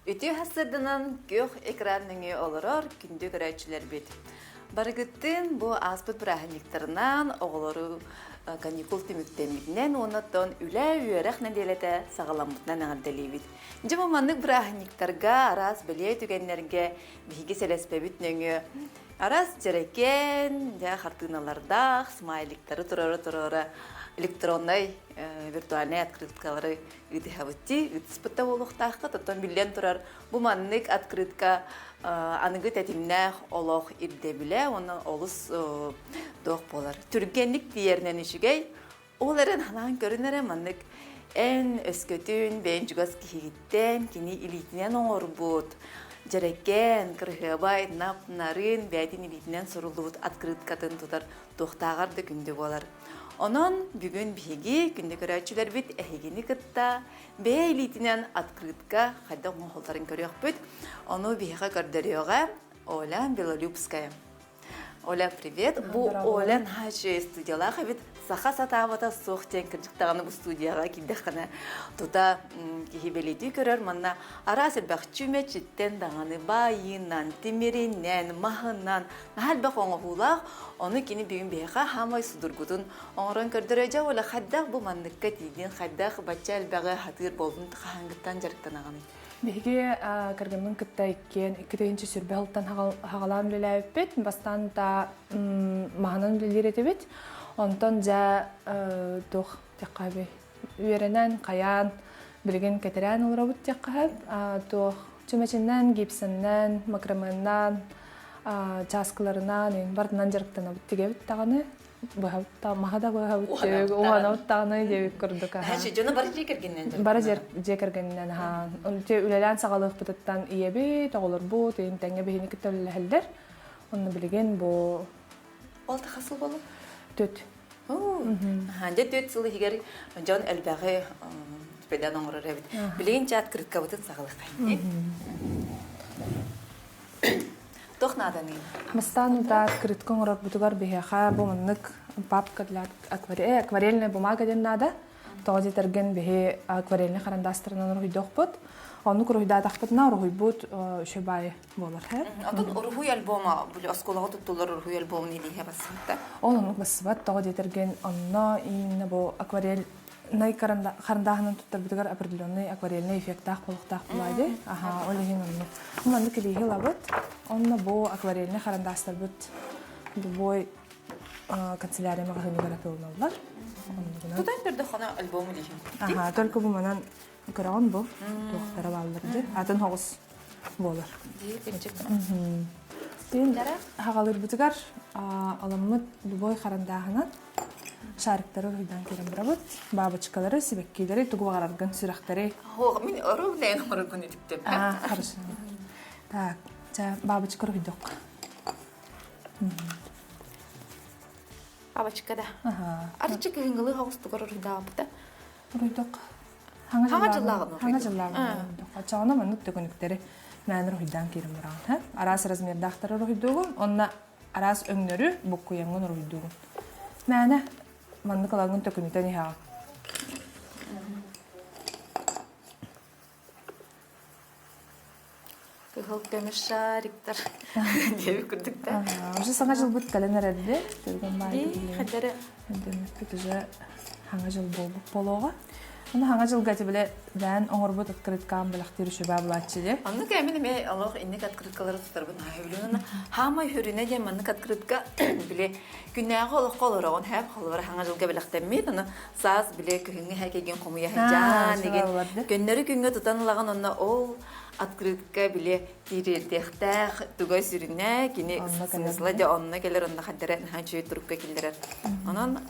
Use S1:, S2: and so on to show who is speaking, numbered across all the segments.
S1: Үтүө сарсыарданан күөх экран нөҥүө олорор күндү көрөөччүлэрбит! Барыгыттыын бу ааспыт бырааһынньыктарынан оҕолору каникул түмүктэммитинэн уонна оттон үлэ-үөрэх нэдиэлэтэ саҕаламмытынан эҕэрдэлиибит. Дьэ бу маннык бырааһынньыктарга араас бэлиэ түгэннэргэ биһиги сэлэспэбит нөҥүө араас дьэрэкээн, дьэ хартыыналардаах смайликтары туруора-туруора электроннай виртуальнай открыткалары ыытыһабыт дии, ыытыспыт да буолуохтааххыт. Оттон биллэн турар, бу маннык открытка аныгы тэтимнээх олох ирдэбилэ уонна олус туох буолар. Түргэнник тиийэринэн үчүгэй. Ол эрэн ханаан көрүн эрэ маннык эн өскөтүн бэйэн чугас киһигиттэн кини илиитинэн оҥорбут дьэрэкээн, кырыһыабай, нап-нарын бэйэтин илиитинэн суруллубут открыткатын тутар туохтааҕар да күндү буолар. Онон бүгүн биһиги күндү көрөөччүлэрбит эһигини кытта бэйэ илиитинэн открытка хайдах оҥоһулларын көрүөхпүт. Ону биһиэхэ көрдөрүөҕэ Оля Белолюбская. Оля, привет. Бу Оля наһаа үчүгэй студиялаах эбит. Саха сатаабата суох диэн кырдьык даҕаны бу студияҕа киирдэххинэ тута киһи бэлиэтии көрөр. Манна араас элбэх чүмэчиттэн даҕаны баайыынан, тимиринэн, маһынан наһаа элбэх оҥоһуулаах, ону кини бүгүн биһиэхэ хаамай судургутун оҥорон көрдөрө. Дьэ, Оля, хайдах бу манныкка тиийдин, хайдах бачча элбэҕи сатыыр буоллун, хаһааҥҥыттан дьарыктанаҕыный?
S2: Биһиги кэргэммин кытта иккиэн 2 сүүрбэ сылтан хаҕалаан үлэлээбиппит. Бастаан да маһынан үлэлиир этибит. Онтон дьэ туох диэххэ үөрэнэн, хайаан, билигин кэтэрээн олоробут диэххэ туох чүмэчинэн, гипсэннэн, макраменнан, чааскыларынан барытынан дьарыктанабыт тигэбит даҕаны маһа да быһабыт уһанабыт даҕаны диэбит курдук
S1: дьоно бары дьиэ кэргэнинэн
S2: бары дьиэ кэргэнинэн аһаан үлэлээн саҕалыахпытыттан ийэбит оҕолорбут иин тэҥҥэ биһини кытта үлэлэһэллэр онно билигин бу
S1: ол хас сыл буолла
S2: түт
S1: дьэ 4 сыл иһигэр дьон элбэҕи түпэдэн оҥорор эбит билигин чэ открыткабытын саҕалыаххайын Туох нааданый?
S2: Бастаан утаа открытка оҥорорбутугар биһиэхэ бу маннык папка для акварельная бумага диэн наада. Тоҕо диэтэргин биһи акварельный харандастарынан уруһуйдуохпут. Оннук уруһуйдаатахпытына уруһуйбут үчүгэй буолар.
S1: Отон уруһуй альбома били оскуолаҕа туттуллар уруһуй альбомун илииһэ бассыбыта.
S2: Ол оннук бассыбат. Тоҕо диэтэргин онно именно бу акварель харандааһынан туттарбытыгар определенный акварельный эффектаах буолуохтаах буолаа Аха, ол иһин оннук. Маннык илииһи ылабыт. Онно бу акварельный харандаастарбыт любой канцелярия маҕаһыыныгар атыыланаллар.
S1: Тутан көрдөххүнэ альбом илииһин.
S2: Аха, только бу манан көрөҕүн бу туохтара бааллар дии. Атын хоҕус буолар. Тин хаҕалырбытыгар аламмыт любой харандааһынан шариктары уруһуйдаан киирэн барабыт. Бабочкалары, сибэккилэри, тугу баҕараргын, сүрэхтэри.
S1: Мин оруобунайын оҥороргун үтүктүм.
S2: Хорошо. Так, чэ, бабочка уруһуйдук.
S1: Бабочка да. Арчы кыһыҥҥылыы хоҕустугар уруһуйдаабыта.
S2: Уруһуйдук.
S1: Хаҥа дьыллааҕын
S2: Хаҥа дьыллааҕын уруһуйдук. Оччоҕуна маннык төкүнүктэри мээн уруһуйдаан киирэн бараҕын. Араас размердаахтары уруһуйдуугун, онно араас өҥнөрү буккуйаҥҥын уруһуйдуугун. Мээнэ маннык ылаҥҥын төкүнүтэн иһэҕин.
S1: Кыһыл көмүс шариктар диэбит курдук да.
S2: Уже саҥа дьылбыт кэлэн эрэрди. Түргэн баайы.
S1: Хадары.
S2: Өйдөммүппүт уже хаҥа дьыл буолбут буолуоҕа. Аны хаҥа дьылга ити бile бээн оҥорбут открыткаан бэлэхтиир үчүбээ булааччы дии.
S1: Оннук эмин эмиэ олох инник открыткалары тутарбын наһаа сөбүлүүн. Хаамай хүрүнэ диэн маннык открытка били күннээҕи олоххо олороҕун хэп холобура хаҥа дьылга бэлэхтэммит аны саас били күһүҥҥү хэкигин хомуйа сылдьаан игин көннөрү күҥҥэ тутан ылаҕын онно ол открытка били тириэрдиэхтээх туга сүрүнэ кини смысла дьэ онно кэлэр онно хаддара наһаа үчүгэй турукка киллэрэр онон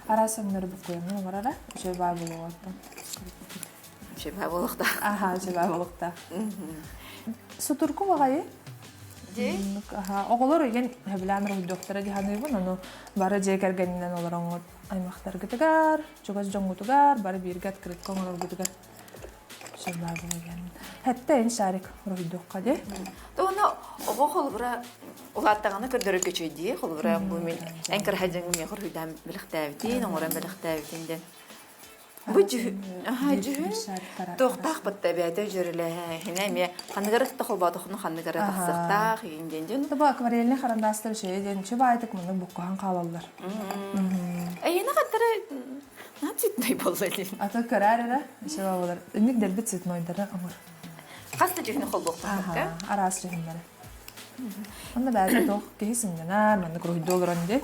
S2: араас өҥнөрү буккуйаҥҥын оҥороро үчүгэй баа буолуоҕуттан
S1: үчүгэй баа буолуохтаах
S2: аха үчүгэй баа буолуохтаах сутурку баҕайы оҕолор игин сөбүлээн уруһуйдуохтара дии саныыбын ону бары дьиэ кэргэнинэн олороҥҥут аймахтаргытыгар чугас дьоҥҥутугар бары бииргэ открытка оҥороргутугар Хэтте эн шарик уруһуйдуохха дии.
S1: Тоҕону оҕо холобура улааттаҕына көрдөрөргө үчүгэй холобура бу мин эн кыраһа дьаҥым миэхэ уруһуйдаан бэлэхтээбитин, оҥорон бэлэхтээбитин диэн. Бу дьүһүн туохтаах батта эбээтэ дьөрүлэһинэ эмиэ ханныгара кытта холбоотоххуна ханныгара тахсыахтаах игин диэн дьон.
S2: Бу акварельный харандастар үчүгэй диэн үчүгэй баайтык муну буккуһан хаалаллар.
S1: Эйиэнэ хаттара наһаа цветной буолла дии.
S2: Ата көрөр эрэ үчүгэй буолар. Инник дэлбит цветнойдары оҥор.
S1: Хас да дьүһүнү холбуохтаахха?
S2: Араас дьүһүннэри. Онно бэйэтэ туох киһи сынньанар, маннык уруһуйдуу олорон дии.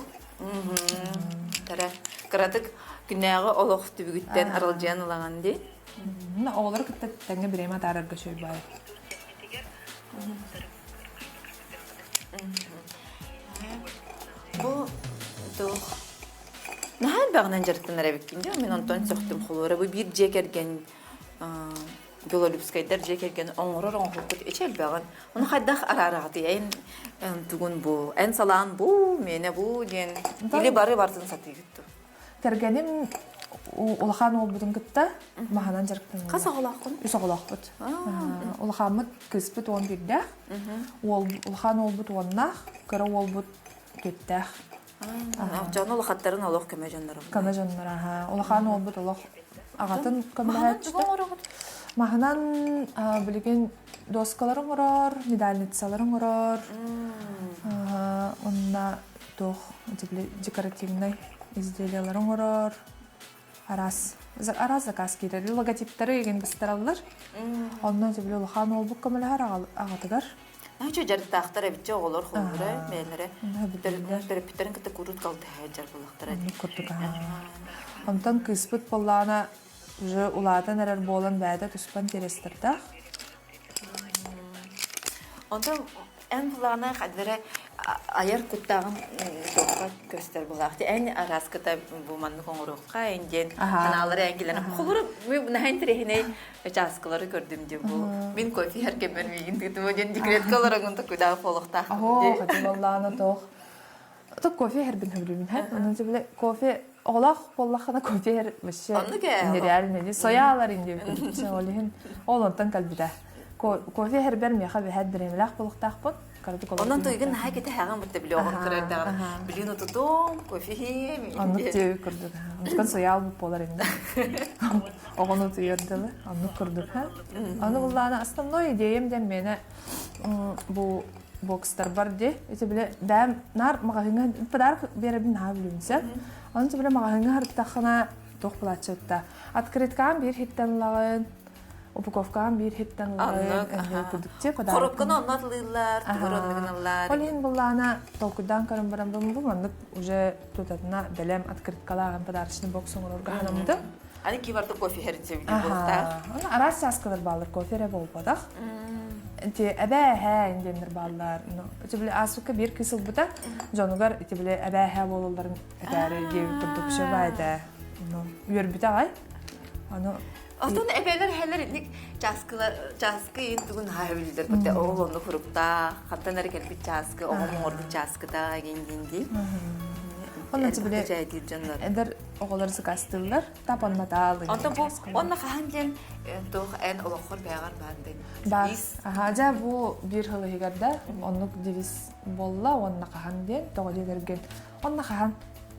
S1: Кыра, кыратык күннээҕи олох түбүгүттэн аралдьыйан ылаҕын дии.
S2: Оҕолору кытта тэҥҥэ бириэмэ атаарарга үчүгэй баайы.
S1: Бу туох наһаа элбэҕинэн дьарыктанар эбиккин дии. Мин онтон сөхтүм холуора. Бу биир дьиэ кэргэн Белолюбскайдар дьиэ кэргэн оҥорор оҥоһуккут эчи элбэҕин. Ону хайдах араараҕытый? Эн тугун бу? Эн салаан бу, миэнэ бу диэн или бары барытын сатыыгыт дуу?
S2: Кэргэним улахан уолбутун кытта маһынан дьарыктанабыт.
S1: Хас оҕолооххун?
S2: Үс оҕолоохпут. Улахаммыт кыыспыт 11-дээх, уол улахан уолбут уоннаах, кыра уолбут түөртээх.
S1: Дьону улахаттарын олох көмө дьонноро.
S2: Көмө дьонноро, аха. Улахан уолбут олох аҕатын көмөлөһөөччүтэ. Маһынан билигин доскалар оҥорор, медальницалар оҥорор. Онно туох декоративнай изделиялар оҥорор. Араас араас заказ киирэр. Логотиптары игин быстараллар. Онно улахан уолбут көмөлөһөр аҕатыгар.
S1: Наһаа дьарыктаахтар эбитчэ оҕолор холобура бэйэлэрэ төрөппүттэрин кытта курут калтыһа дьар буллахтара
S2: дии. Курдук Онтон кыыспыт буоллаҕына уже улаатан эрэр буолан бэйэтэ туспан тирэстэрдээх.
S1: Онтон эн былаана хаддара айар куттааҕын туохха көстөр булаах. Эн араската бу маннык оҥоруохха эн диэн ханаалары эн килэн холура наһаа интэриэһинэй чааскылары көрдүм диэн бу мин кофе иһэр кэммэр миигин тыытыма диэн декретка олорогун такуйдаах буолуохтаах
S2: Оһоо, хати баллаана тоох. То кофе иһэрбин сөбүлүүбүн һэ. Онон сөбүлэ кофе оҕолоох буоллаххына кофе иһэр вообще нереально ди сояалар ин диэбит ол иһин ол онтон кэлбитэ. Кофе иһэрбэр миэхэ бэһэт бириэмэлээх буолуохтаахпын.
S1: Онон туйгун наһаа кэтэһэҕин бутта били оҕону көрөрдөҕүнэ билин утутуом, кофе иһиэм.
S2: Оннук диэбит курдук. Онтон сояал буолар инде. Оҕону утуйар дылы. Оннук курдук. Аны буллаана основной идеям диэн миэнэ бу бокстарбар ди. Ити биле бэм нар маҕаһыҥҥа подарок биэрэбин наһаа билүмсэ. Оны биле маҕаһыҥҥа харыттаххына туох булааччытта. Открыткаан биир хиттэн ылаҕын, упаковкаҕын биир иһиттэн ыларын курдук подарок.
S1: Коробканы онно атылыыллар, тугар онно гыналлар.
S2: Ол иһин буллаана толкуйдаан көрөн баран бу маннык уже тутатына бэлэм открыткалааҕын подарочный бокс оҥорорго санаммытым.
S1: Аны ки барда кофе иһэрин сөбүлүүр буолуохтаах.
S2: Аны араас чааскалар бааллар, кофе эрэ буолбатах. Ити эбээ-эһээ диэннэр бааллар. Ити били ааспыкка биир кыыс ылбыта, дьонугар ити били эбээ-эһээ буолалларын этээри диэбит курдук все баа этэ. Үөрбүтэ аҕай. Аны
S1: Оттон эбээлэр эһэлэр инник чааскыла чааскы иин тугун наһаа сөбүлүүллэр бутта ол онно хуруктаах хантан эрэ кэлбит чааскы оҕом оҥорбут чааскыта гин гин дии.
S2: Онно били
S1: чэйдиир дьоннор.
S2: Эдэр оҕолор сыкастыыллар тапаннатаал.
S1: Онтон бу онно хаһан диэн туох эн олоххор бэйэҕэр баар дэн.
S2: Бар. Аха дьэ бу биир сыл иһигэр да оннук девиз буолла уонна хаһан диэн тоҕо диэтэргин онно хаһан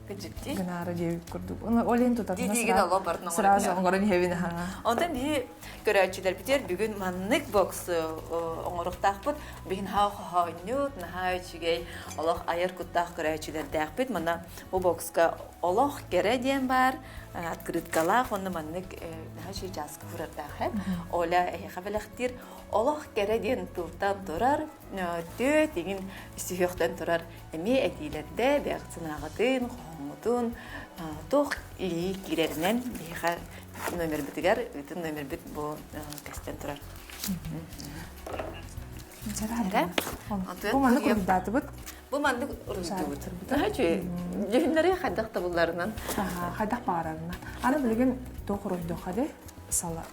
S1: Кыдьыкти.
S2: Гынаары диэбит курдук. Ол иһин тутатына
S1: Дии-диигин олох бартын
S2: сразу оҥорон иһэбин аһаа.
S1: Онтон биһи көрөөччүлэрбитигэр бүгүн маннык бокс оҥоруохтаахпыт. Биһин наһаа хоһоонньут, наһаа үчүгэй, олох айар куттаах көрөөччүлэрдээхпит. Манна бу бокска олох кэрэ диэн баар, открыткалаах уонна маннык наһаа үчүгэй чааскы курардаах эт. Оля эһиэхэ бэлэхтиир олох кэрэ диэн тылтан турар, түө тигин сүһүөхтэн турар Эмиэ этиилэрдэ бэйэҕит санааҕытын, хоһооҥҥутун туох илии киирэринэн биһиэхэ номербытыгар ыытын номербит бу көстөн турар.
S2: Бу маннык уруйдаатыбыт.
S1: Бу маннык уруйдуубут. Дьүһүннэри хайдах табылларынан.
S2: Хайдах баарарынан. Аны билигин туох уруйдуохха де? Сала.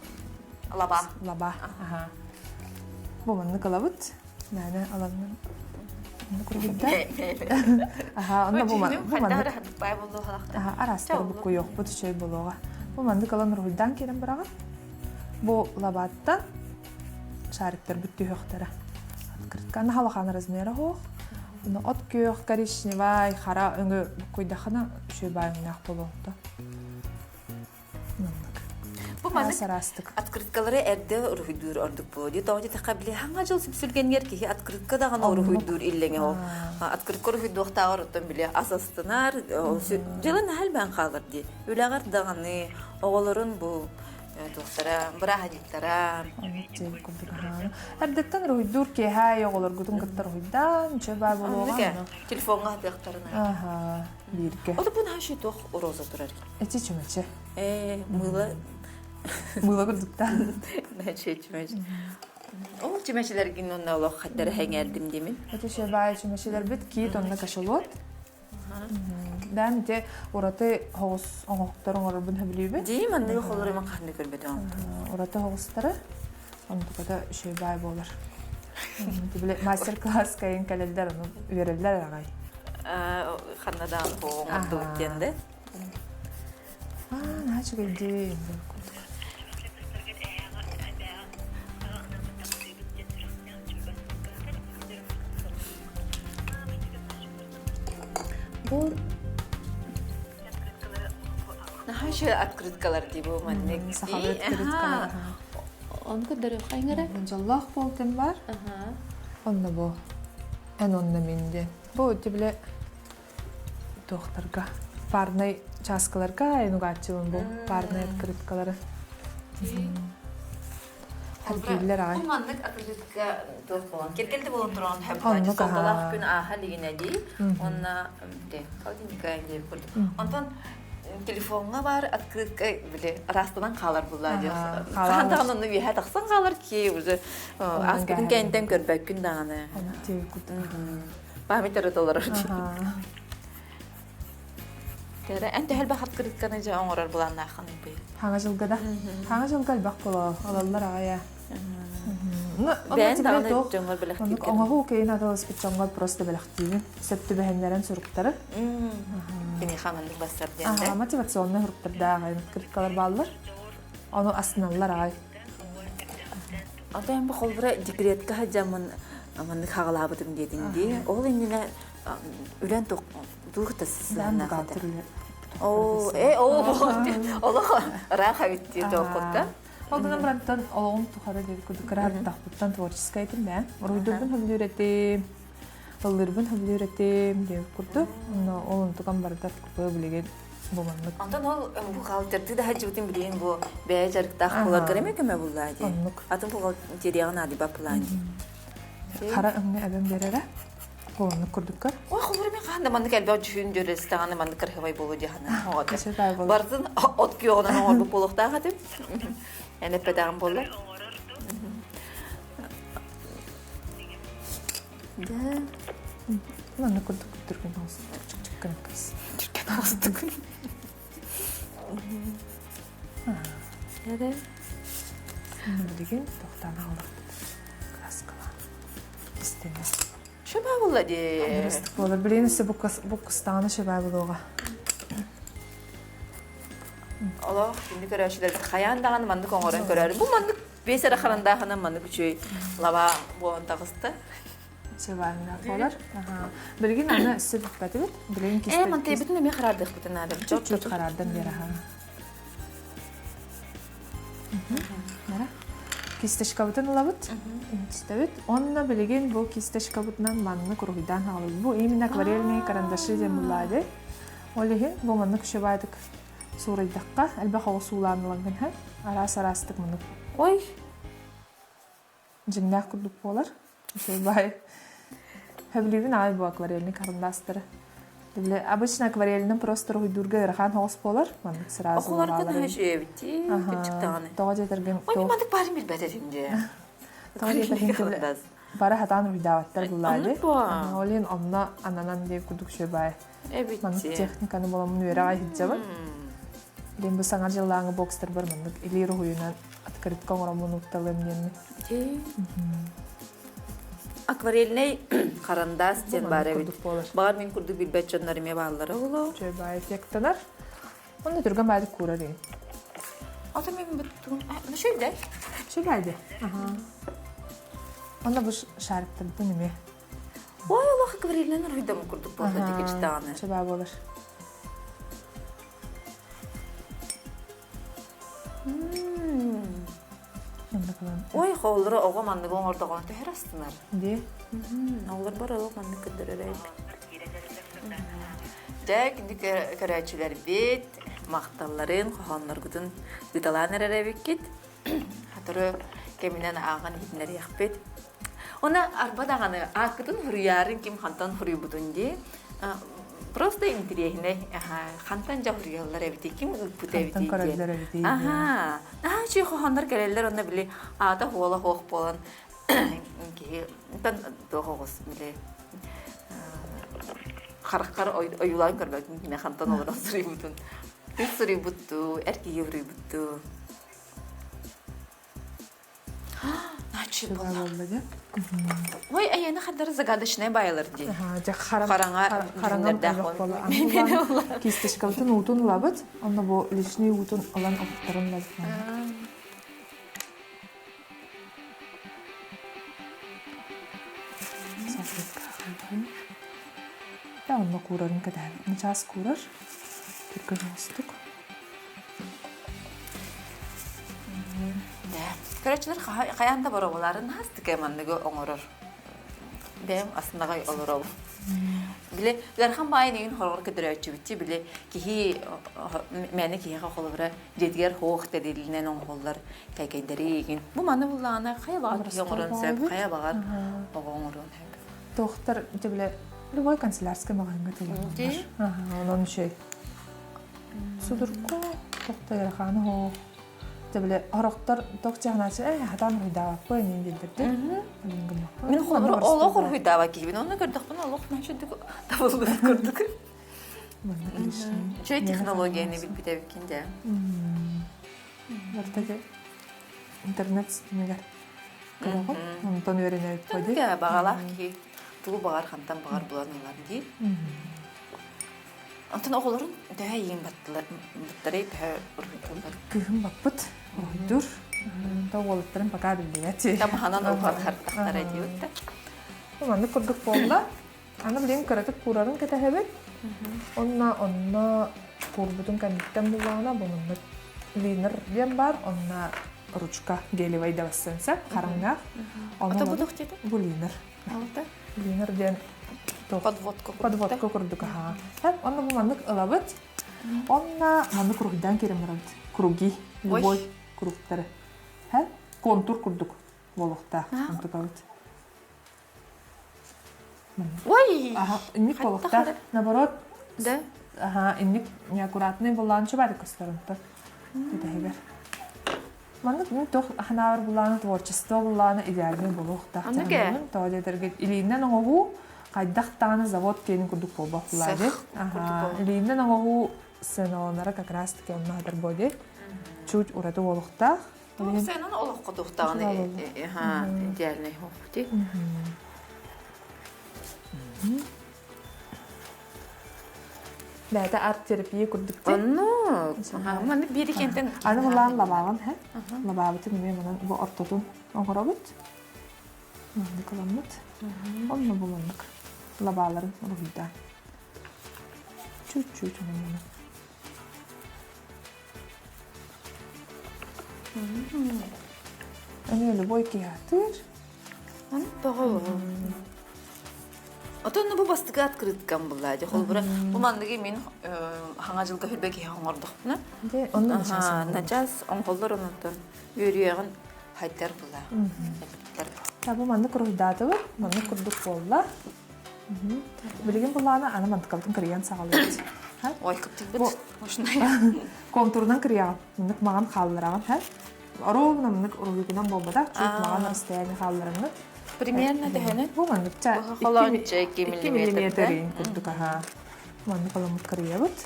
S1: Лаба.
S2: Лаба. Бу маннык ылабыт. Мээнэ аланнын курдук Аха, онно бу маннык Аха, араастар буккуйуохпут үчүгэй буолуоҕа. Бу маннык ылан уруһуйдаан киирэн бараҕын. Бу лабааттан шариктарбыт түһүөхтэрэ. Открытканы халахан размера суох. Ону от күөх, коричневай, хара өҥү буккуйдаххына үчүгэй баай өҥнөөх буолуохта. Маннык.
S1: Бу маннык
S2: Араас-араастык.
S1: открыткалары эрдэ уруһуйдуур ордук буолуо дии. Тоҕо диэтэххэ, били хаҥа дьыл сүпсүлгэнигэр киһи открытка даҕаны
S2: Оннук.
S1: уруһуйдуур иллэҥэ ол. Открытка уруһуйдуохтааҕар оттон били ас астынар, дьыла наһаа элбээн хаалар дии. Үлэҕэр даҕаны оҕолорун бу туохтара, бырааһынньыктара.
S2: Оннук диэбит курдук аһааны. Эрдэттэн уруһуйдуур киэһэ оҕолоргутун кытта уруһуйдаан, чэ баа
S1: Оннук
S2: буолуоҕа
S1: ээ,
S2: ону.
S1: телефоҥҥа хатыахтарына.
S2: Аха, бииргэ.
S1: Ол бу наһаа туох роза турар.
S2: Эти чүмэчи.
S1: Ээ, мыыла
S2: Мыыла курдуктаан.
S1: Наче чүмэч. Ол чүмэчилэргин онно олох хаттара хэҥээрдим димин.
S2: Эти шебай чүмэчилэрбит киит онно кашалот. Дан ити ураты хоҕус оҥоһуктар оҥорорбун сөбүлүүбүн.
S1: Дии манныгы холлор иман ханны көрбөтөм.
S2: Ураты хоҕустары онтуката үчүгэй буолар. Били мастер-класс кайын кэлэллэр ону үөрэллэр аҕай.
S1: Ханна даан оҥордубут диэн да.
S2: Аа, наһаа үчүгэйдии.
S1: Бу наһаа үчүгэй открыткалар дии бу маннык.
S2: Сахалыы открыткалар.
S1: Ону көрдөрүөххэ иҥэрэ.
S2: Дьоллоох буолтун бар. Онно бу. Эн онно мин диэн. Бу тибиле туохтарга парнай чааскаларга айнугааччыбын бу парнай открыткалары. Харгииллэр аҕай.
S1: Бу маннык открытка туох буолан киргэлди буолан туран
S2: Оннук
S1: суолталаах
S2: аһаа.
S1: күн ааха илигинэ дии. Уонна холодильникка диэбит курдук. Онтон телефоҥҥа баар открытка били ыраастанан хаалар буллаа диэх. Хаһан даҕаны онно үөһэ тахсан хаалар ки уже ааспытын кэнниттэн көрбөккүн даҕаны. Память эрэ толорор дии. Кэрэ эн төһө элбэх открытканы дьэ оҥорор былааннааххын быйыл?
S2: Хаҥа жылга да. Хаҥа жылга элбэх боло алаллар аҕайа.
S1: Бэйэн даҕаны дьоҥҥор бэлэхтиир
S2: Оҥоһуу кэйин атыласпыт дьоҥҥор просто бэлэхтиибин. Сөп түбэһиннэрэн суруктары.
S1: Киниэхэ маннык бассар диэн да.
S2: Мотивационнай суруктардаах открыткалар бааллар. Ону астыналлар аҕай.
S1: Ата бу холбура декретка сылдьаммын маннык хаҕалаабытым диэтиҥ дии. Ол иннинэ үлэн туох да сыһыаннаах этэ. Оо, э, оо, олох ыраах эбит дии тоққутта.
S2: Ол гынан барантан олоҕум тухары диэбит курдук кыраһардахпыттан творческай этим бээн. Уруйдурбун хөбүлүүр этим, ыллыырбын хөбүлүүр этим диэбит курдук. Онно ол онтукам барыта купе билигин бу маннык.
S1: Онтон ол бухгалтердыы да сылдьыбытын билигин бу бэйэ дьарыктаах буоларгар эмиэ көмө буллаа дии.
S2: Оннук.
S1: Атын бухгалтерияҕа наадыйбат булаан дии.
S2: Хара өҥнө эбэм биэрэрэ. Оннук курдуккар.
S1: Ой, холбур мен хаһан да маннык элбэх дьүһүн дьүөрэлстэҕинэ маннык кырыһыбай буолуо дии санаан. Бардын от күөҕүнэн оҥорбут буолуохтаах этим. Эн эппэтэҕим буоллар. Да.
S2: Маннык курдук түргэн түргэн
S1: Түргэн оҕустугун.
S2: Билигин тохтоон аҕаллахпыт. Краскалаан. Истэнэ.
S1: Шөбө буолла дии.
S2: Буолар. Билигин өссө буккустаҕына шөбө буолуоҕа.
S1: Олох күндү көрөөччүлэр хайаан даҕаны маннык оҥорон көрөөрү. Бу маннык биэс эрэ харандааһынан маннык үчүгэй лаба буолан таҕыста.
S2: Шөбөөннөөх буолар. Билигин аны өссө бүппэтибит. Билигин
S1: Ээ, мантайбытын эмиэ хараардыахпытын наада.
S2: Чуть-чуть хараардан биэр аха. Кисточкабытын ылабыт, үстөбүт. Онно билигин бу кисточкабытынан маннык уруһуйдаан хаалабыт. Бу именно акварельные карандаши диэн буллаады. Ол иһин бу маннык үчүгэйдик суурайдахха, элбэх оҕо суулаан ылан гынһа, араас-араастык маннык.
S1: Ой,
S2: Дьиҥнээх курдук буолар. Үчүгэй. Сөбүлүүбүн аҕай бу акварельный карандаастары. Обычно акварельным просто уруһуйдуурга ыарахан соҕус буолар. Маннык сразу
S1: Окуларга наһаа үчүгэйбит кырдьык даҕаны.
S2: Тоҕо диэтэргин
S1: Ой, маннык баарын билбэт этим дии.
S2: Тоҕо диэтэргин бары хатаан уруһуйдаабаттар буллаады. Ол иһин онно ананан диэн курдук үчүгэй. Маннык техниканы буламмын үөрэҕэ иһитдьабын. Билин бу саҥа дьыллааҥы бокстарбар маннык илии уруһуйунан открытка оҥороммун укталыам диэммин.
S1: Акварельнай харандаас диэн баар эбит. Баҕар мин курдук билбэт дьоннор эмиэ бааллара буолуо.
S2: Үчүгэй баай эффектанар. Онно түргэн баайдык куурар ини.
S1: Ата мен буттум. Ну шөйдө.
S2: Шөйдө. Онно бу шариктарбын эмиэ.
S1: Ой, олох акварельнай уруһуйдаммыт курдук буолла дикичтаҕына.
S2: Шөбө буолар. ылан.
S1: Ой, хооллоро оҕо манныгы оҥордоҕуна төһөр астынар.
S2: Дии.
S1: Оҕолор бар олох маннык көрдөрөр эбит. Дьэ, күндү көрөөччүлэрбит, махталларын, хоһоонноргутун ыыталаан эрэр эбиккит. Сотору кэминэн ааҕан иһитиннэриэхпит. Оны арба даҕаны ааккытын суруйаарын ким хантан суруйбутун дии. Просто интириэһинэй. Хантан дьэ суруйаллар эбитий, ким ыыппыт
S2: Хантан
S1: эбитий диэн.
S2: көрөллөр эбитий диэн.
S1: Аха. Наһаа үчүгэй хоһооннор кэлэллэр онно били аата хуола хуох буолан киһи туох оҕус били хараххар ойуулаан көрбөтүн кини хантан олорон суруйбутун. Кыыс суруйбуттуу, эр киһи суруйбуттуу. Начи буолла. Ой, айаны хаддары загадочная байлар дии. Хараҥа
S2: хараҥа буолла. Кисточкабытын уутун ылабыт, онно бу лишний уутун ылан оттаран ылабыт. Да, онно куурарын кэтэһэбит. Начаас куурар. Түргэн оҥостук.
S1: Да. Көрөөччүлэр хайаан да боруобалаарын хаастыка манныгы оҥорор. Бэйэм астынаҕай олоробун. Били ыарахан баайын игин хороҕор көтөрөөччүбүтчи били киһи мээнэ киһиэхэ холобура дьиэтигэр хоох тэрилинэн оҥоһуллар кэкэйдэри игин. Бу маны буллаҕына хайа баҕар киһи оҥоруон сөп, хайа баҕар оҕо оҥоруон сөп.
S2: Туохтар бile любой канцелярскай маҕаһыыҥҥа тылланар. Онон үчүгэй. Судургу тохто ыараханы оһох. Дьэ били орохтор тох чаһынааччы ээ хатаан уруһуйдаабаппын иин дииллэрди.
S1: Мин холобур олох уруһуйдаабат киһибин. Онно көрдөхпүнэ олох значит табыллыбыт курдук. Үчүгэй технологияны билбит эбиккин дьэ.
S2: Барта интернет ситимигэр көрөҕүн. Онтон үөрэнэбит
S1: ходи. Баҕалаах киһи тугу баҕар хантан баҕар булан ылар дии. Онтон оҕолорун төһө эйиин баттылар, быттарый төһө уруһуйдууллар?
S2: Кыыһым баппыт, уруһуйдуур. Онтон уолаттарым пока биллибэт.
S1: Тамаһанан уһатартахтара диэбит да.
S2: Маннык курдук буолла. Аны билигин кыратык куурарын кэтэһэбит. Онно онно куурбутун кэнниттэн буллаҕына бу маннык линер диэн баар, онно ручка гелевай да бассыан сөп, хараҥнаах.
S1: Ото бу туох диэтэ?
S2: Бу линер. Линер диэн
S1: подводка
S2: подводка курдук аһаа. Онно бу маннык ылабыт. Онно маннык кругдан киирэн барабыт. Круги, любой кругтары. Контур курдук буолуохтаах онтукабыт.
S1: Ой!
S2: Аха, инник буолуохтаах. Наоборот,
S1: да?
S2: Аха, инник неаккуратный булаан чубаары көстөрүнтөр. Тэтэһигэр. Маннык мин туох ханаабар булааны творчество булааны идеальный буолуохтаах.
S1: Оннук ээ.
S2: Тоҕо диэтэргит илиинэн оҥоһуу хайдах даҕаны завод киэнин курдук буолбат булаады. Илиинэн оҥоһуу сыаналанара как раз таки онно хатар буолди. Чуть ураты буолуохтаах.
S1: Сыанан олоххо туохтаҕын идеальный хоохти.
S2: Бэйэтэ арт-терапия курдук дии.
S1: Оннук. Маннык биир кентэн
S2: Аны булаан лабааҕын һэ. Лабаабытын эмиэ манан бу ортотун оҥоробут. Маннык ыламмыт. Онно бу маннык лабааларын уруһуйдаан. Чуть-чуть онон Эмиэ любой киһи атыыр.
S1: Тоҕо Отон бу бастакы открыткам булла дии. Холобура, бу манныгы мин хаҥа дьылга хүрбэ киһи оҥордохпуна.
S2: Дьэ, онно начаас
S1: Начаас оҥоллор онтон үөрүйэҕин хайдар була.
S2: Та бу маннык уруһуйдаатыбыт, маннык курдук буолла. Билигин буллаана аны мантыкабытын кырыйан саҕалыыбыт.
S1: Ой, кыптыйбыт.
S2: Контурунан кырыйаҕын. Маннык маҕан хааллараҕын, һэ? Ровно маннык уруһуйгунан буолбатах, чуть маҕан расстояние хаалларыҥҥыт.
S1: Примерно төһөнөн?
S2: Бу маннык ча
S1: Холонча 2
S2: 2 миллиметрин курдук аха. Маннык оламмыт кырыйабыт.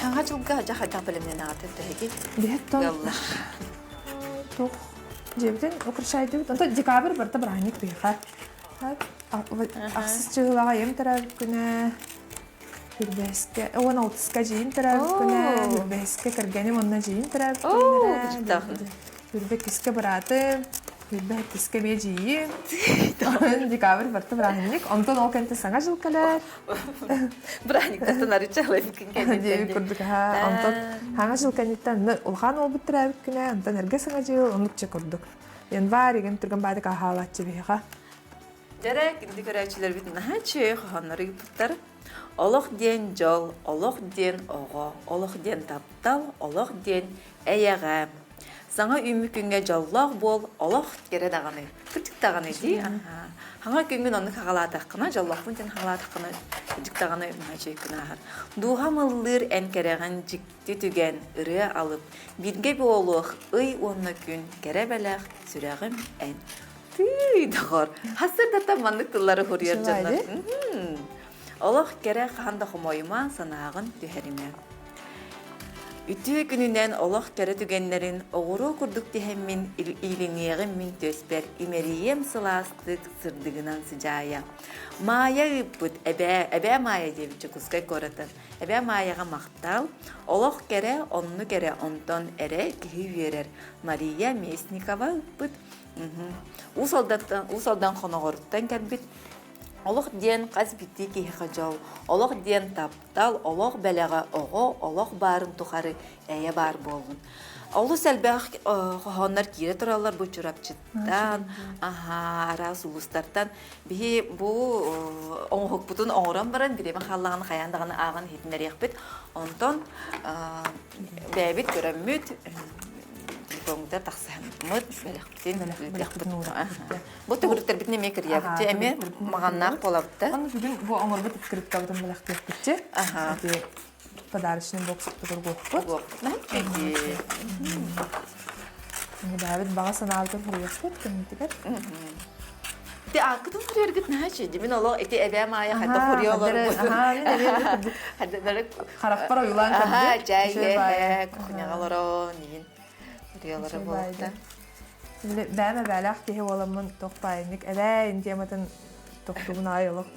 S1: Хаҥа дьылга дьа хайдах бэлэмнэн аҕатын төһөги?
S2: Биһэттон туох дьиэбитин украшайдыбыт. Онто декабрь барыта бырааһынньык биһиэхэ. Ахсыс чыһылаҕа ийэм төрөөбүт күнэ, Хүрбэһискэ, 16-ска дьиим төрөөбүт күнэ, Хүрбэһискэ кэргэним уонна дьиим төрөөбүт күннэрэ, Хүрбэккискэ быраатым. Билбэт тискэ эмиэ дьиийим. Декабрь барыта бырааһынньык. Онтон ол кэнтэ саҥа жыл кэлэр.
S1: Бырааһынньыктартан арыча ылайбыккын кэнниттэн.
S2: Диэбит курдук аха. Онтон саҥа жыл кэнниттэн улахан уолбут төрөөбүт күнэ, онтон эргэ саҥа дьыл, оннукча курдук. Январь игин түргэн баадык аһаалааччы биһиэхэ.
S1: Дьэрэ, күндү көрөөччүлэрбит наһаа үчүгэй хоһооннору ыыппыттар. Олох диэн дьол, олох диэн оҕо, олох диэн таптал, олох диэн эйэҕэ. Саҥа үүммүт күҥҥэ дьоллоох буол, олох кэрэ даҕаны, кырдьык даҕаны дии. Хаҥа күҥҥүн оннук хаҕалаатаххына, дьоллоохпун диэн хаҕалаатаххына, кырдьык даҕаны наһаа үчүгэй күн ааһар. Дууһам ыллыыр эн кэрэҕин дьикти түгэн, ырыа алып, бииргэ буолуох ый уонна күн, кэрэ бэлэх, сүрэҕим эн. Тыый, доҕор, хасырдата маннык тыллары хуруйар дьоннор. Олох кэрэ хаһан да хомойума, санааҕын түһэримэ. Үтүө күнүнэн олох кэрэ түгэннэрин оҕуруо курдук тиһэммин иилиниэҕим мин түөспэр имэрийиэм сылаастык сырдыгынан сыдьаайа. Маайа ыыппыт эбээ, эбээ Маайа диэбит Дьокуускай куоратын. Эбээ Маайаҕа махтал. Олох кэрэ, оннук эрэ, онтон эрэ киһи үөрэр. Мария Местникова ыыппыт. Уус Алдантан, Уус Алдан Хоноҕоруттан кэлбит. Олох диэн хас биирдии киһиэхэ дьол, олох диэн таптал, олох бэлэҕэ оҕо, олох баарын тухары эйэ баар буоллун. Олус элбэх хоһооннор киирэ тураллар бу Чурапчыттан, аһаа, араас улуустартан. Биһи бу оҥоһукпутун оҥорон баран, бириэмэ хааллаҕына хайаан даҕаны ааҕан иһитиннэриэхпит. Онтон бэйэбит көрөммүт, дипломмутугар тахсыһаммыт, бэлэхпитин ыытыахпыт. Бу төгүрүктэрбитин эмиэ кырыйабыт. Эмиэ маҕаннаах буолабыт да.
S2: Аны бүгүн бу оҥорбут открыткабытын бэлэхтиэхпитчи. Ити подарочный бокс туругуохпут. Бэйэбит баҕа санаабытын суруйуохпут кэннитигэр.
S1: Ити ааккытын суруйаргыт наһаа үчүгэй. Мин олох ити эбээм аайы хайдах суруйа олорбутум.
S2: Харахпар ойуулаан көрдүм.
S1: Чай кухняҕа олорон иин суруйалара буолта.
S2: Бэйэм эбээлээх киһи буоламмын туох баайыннык эбээ тематын тохтубун аайы олох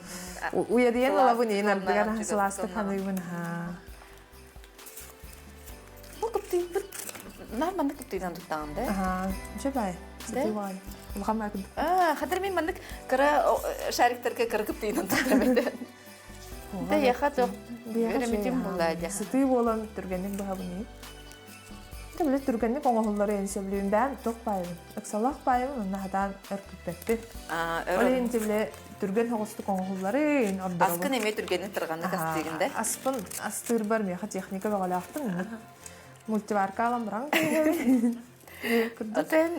S2: уйадыйан ылабын иин ардыгар сылаастык саныыбын аһаа.
S1: Бу кыптыйбыт наар маннык кыптыйынан туттаҕын да?
S2: Аһаа, дьэ баай. Сытыы баай. Улахан баай курдук.
S1: Аа, хатыр мин маннык кыра шариктарга кыра кыптыйынан туттам этэ. Да яха туох өрөмүтүм буолла дьэ.
S2: Сытыы буолан түргэнник быһабын иин. Били түргэнник оҥоһуллары эн сөбүлүүн бэйэм туох баайбын, ыксалаах баайбын онно хатаан өр күүппэппин. Ол иһин били түргэн соҕустук оҥоһуллары ордоробун.
S1: Аскын эмиэ түргэнник тарҕаннык астыыгын да?
S2: Аспын астыырбар миэхэ техника бөҕөлөөхпүн. Мультиварка алан баран кэбиһэбин.
S1: Отон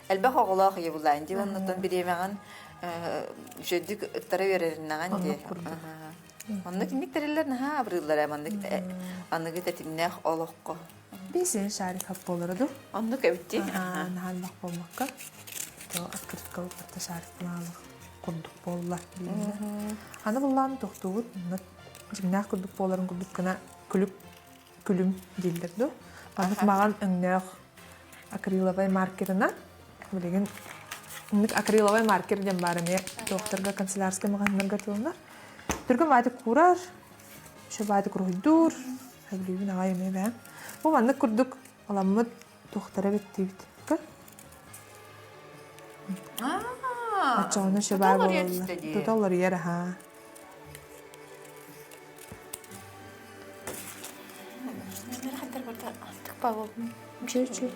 S1: элбэх оҕолоох ийэ булаан дии оннуттан бириэмэҕин үчүгэйдик ыктара үөрэриннэҕин дии. Оннук инник тэриллэр наһаа абырыыллар ээ маннык аныгы тэтимнээх олоххо.
S2: Бисин шарик хап буолара дуу?
S1: Оннук эбит дии.
S2: Наһаа элбэх буолбакка. То открыткалык барта шарик наалых курдук буолла. Аны буллаан тохтуубут дьиҥнээх курдук буоларын курдук гына күлүк күлүм дииллэр дуу. Маннык маҕан өҥнөөх акриловай маркерынан билигин инник акриловай маркер диэн баар эмиэ туохтарга канцелярскай маҕаһыыннарга тылынар. Түргэн баайдык куурар, еще баайдык уруһуйдуур, сөбүлүүбүн аҕай эмиэ бэйэм. Бу маннык курдук аламмыт туохтара эбит диибит. Көр. Оччоҕуна еще баар буолаллар. Тута уларыйар аһаа. Чү-чү.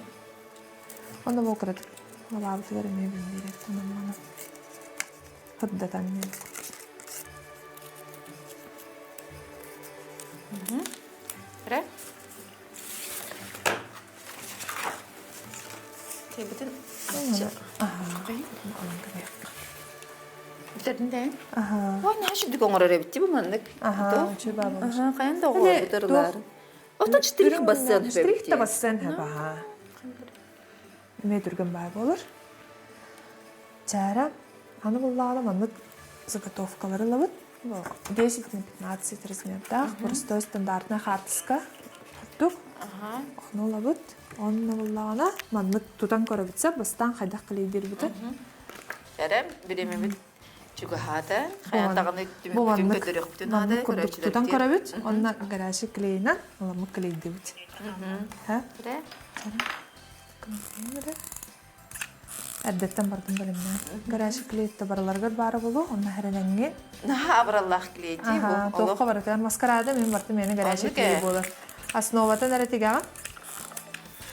S2: Онно бу кыратык лабаабытыгар эмиэ биллиир маны сырдатан
S1: Ре? Тебитин Бүтэрдин Ой, наһаа шүдүк оҥорор эбит бу маннык. Хайан да оҕолорбут Отон штрих бассыан
S2: Штрих да бассыан хаба. Эмиэ түргэн баай буолар. Чара, аны буллаҕына маннык заготовкалары ылабыт. 10 на 15 размердаах, простой стандартная хаартыска курдук. Ону ылабыт. Онно буллаҕына маннык тутан көрөбүт бастаан хайдах клейдиирбитин.
S1: Эрэ, бириэмэбит чугаһаата. Хайаан даҕаны түмүкпүтүн көтөрүөхпүтүн наада.
S2: Курдук тутан көрөбүт. Онно гаражы клейинэн ыламмыт клейдибит. Ха?
S1: Эрэ.
S2: Эрдэттэн бардым бэлэмнээн. Гараж клейт барыларыгар баара буолуо, онно хэрэнэҥҥин.
S1: Наһаа абыраллаах клейти бу.
S2: Туохха барытыгар маскарада мин бартым миэнэ гараж клей буолар. Основатын эрэ тигэҕин.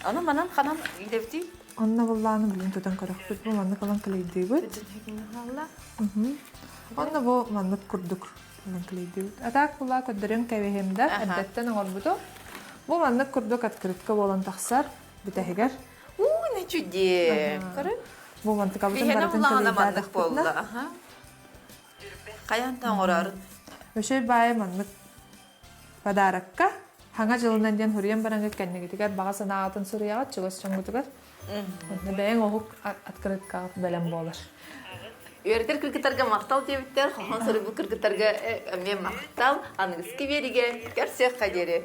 S1: Аны манан ханан идэбитий?
S2: Онно буллааны билин тутан көрөхпүт. Бу маннык ылан клейдиибит. Онно бу маннык курдук ылан клейдиибит. А так була көрдөрөн кэбиһим да, эрдэттэн оҥорбутум. Бу маннык курдук открытка буолан тахсар бүтэһигэр.
S1: Уу, не чудес. Көрүн.
S2: Бу мантыкабытын
S1: Биһиэнэ
S2: барытын
S1: булаҕына маннык
S2: клейдаатахпытына.
S1: буолла. Аха. Хайаан да оҥорорун.
S2: Өшөй баайы маннык подарокка Хаҥа дьылынан диэн суруйан бараҥҥыт кэннигитигэр баҕа санааҕытын суруйаҕыт чугас дьоҥҥутугар. Онно бэйэҥ оһук открыткаҕыт бэлэм буолар.
S1: Үөрэтэр кыргыттарга махтал диэбиттэр, хоһоон суруйбут кыргыттарга эмиэ махтал. Аныгыскы биэригэ көрсүөххэ диэри.